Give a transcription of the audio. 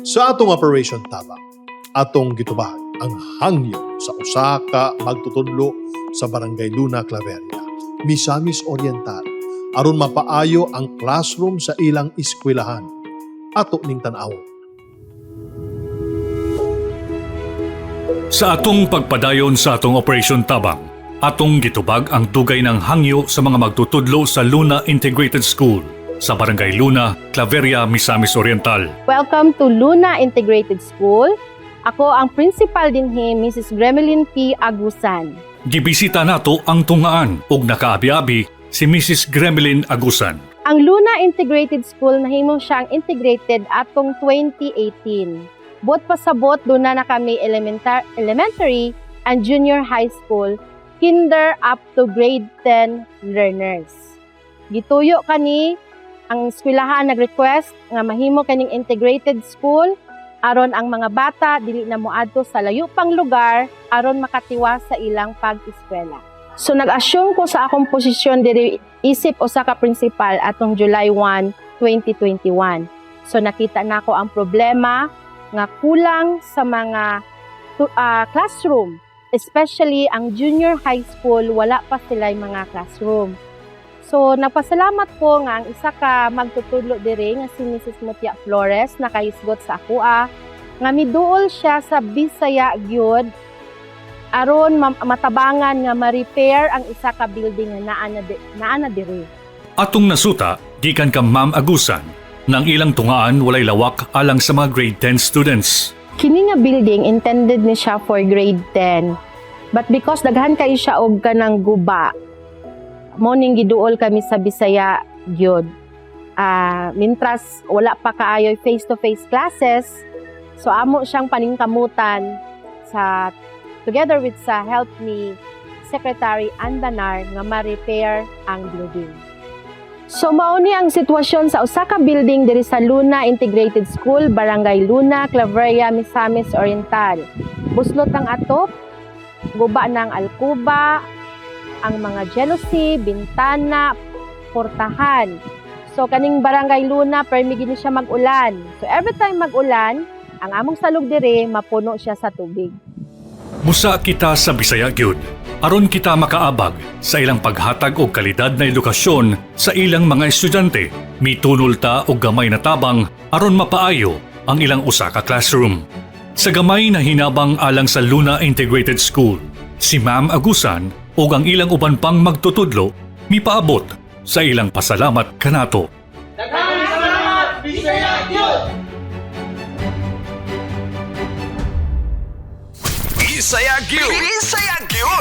Sa atong Operation Tabang, atong gitubag ang hangyo sa usa ka magtutudlo sa Barangay Luna, Claveria, Misamis Oriental, aron mapaayo ang classroom sa ilang eskwelahan. Ato ning tan-awon. Sa atong pagpadayon sa atong Operation Tabang, atong gitubag ang dugay ng hangyo sa mga magtutudlo sa Luna Integrated School sa Barangay Luna, Claveria, Misamis Oriental. Welcome to Luna Integrated School. Ako ang principal dinhi, Mrs. Gremelin P. Agusan. Gibisita nato ang tungaan ug nakaabi-abi si Mrs. Gremlin Agusan. Ang Luna Integrated School, nahimo siyang integrated atong 2018. Buot pasabot, duna na kami elementary and junior high school, kinder up to grade 10 learners. Gituyo kani ang eskwelahan, nag-request nga mahimo kaning integrated school aron ang mga bata dili na moadto sa layo pang lugar aron makatiwas sa ilang pag-eskwela. So nag-assume ko sa akong posisyon diri isip usa ka principal atong July 1, 2021. So nakita nako ang problema nga kulang sa mga classroom, especially ang junior high school, wala pa sila mga classroom. So nagpasalamat ko nga ang isa ka magtutudlo diri nga si Mrs. Mutia Flores nakahisgot sa akoa nga miduol siya sa Bisaya gyud aron matabangan nga ma-repair ang isa ka building nga naa na diri. Atong nasuta gikan ka Ma'am Agusan nang ilang tungaan walay lawak alang sa mga grade 10 students. Kini nga building, intended ni siya for grade 10. But because daghan kayo siya og kanang guba, mo ning giduol kami sa Bisaya gyud. Mintras wala pa kaayo face-to-face classes, so amo siyang paningkamutan sa together with sa help ni Secretary Andanar nga ma-repair ang building. So mao ni ang sitwasyon sa usa ka building diri sa Luna Integrated School, Barangay Luna, Claveria, Misamis Oriental. Buslot ang atop, guba ng alkuba, ang mga jealousy, bintana, portahan. So kaning Barangay Luna, permi gini siya mag-ulan. So every time mag-ulan, ang among salog diri mapuno siya sa tubig. Musa kita sa Bisaya gyud aron kita makaabag sa ilang paghatag og kalidad na edukasyon sa ilang mga estudyante. Mitunol ta og gamay na tabang aron mapaayo ang ilang usa ka classroom. Sa gamay na hinabang alang sa Luna Integrated School, si Ma'am Agusan ug ang ilang uban pang magtutudlo mipaabot sa ilang pasalamat kanato. Daghang salamat, Bisaya gyud! Bisaya gyud! Bisaya gyud!